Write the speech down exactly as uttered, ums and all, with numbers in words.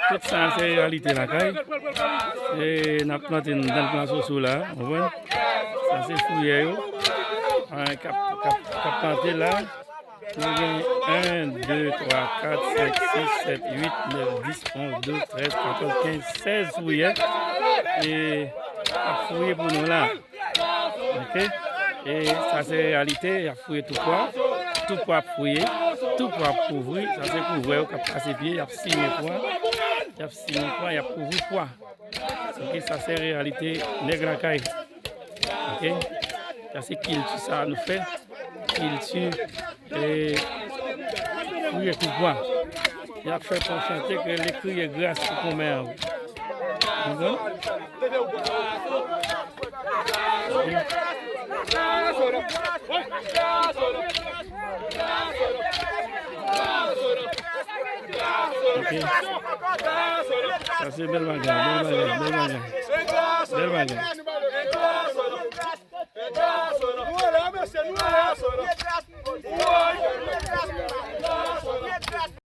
Tout sa se reyalite lakay. E n ap plante nan plan soso la, w konprann? Sa se fouyè yo. An, k ap, k ap, k ap plante la. Nou gen en, de, twa, kat, senk, sis, sèt, uit, nèf, dis, onz, douz, trèz, katòz, kenz, sèz fouyè. E ap fouye pou nou la. Ok? E sa se reyalite, y ap fouye tou pwa. Tou pwa ap fouye, tou pwa ap kouvri. Sa se kouvè yo k ap pase pye, y ap simen pwa. Y ap simen pwa, y ap kouvri pwa. Ok, sa se reyalite nèg lakay. Ok? Sa se kilti sa nou fè. Kilti, e, fouye tou pwa. Y ap fè pwa chante ke li kriye gras pou konmè an. Konprann? Ok. Sa se bèl bagay, bèl bagay, bèl bagay. Bèl bagay. Nou ale, mesye, nou ale.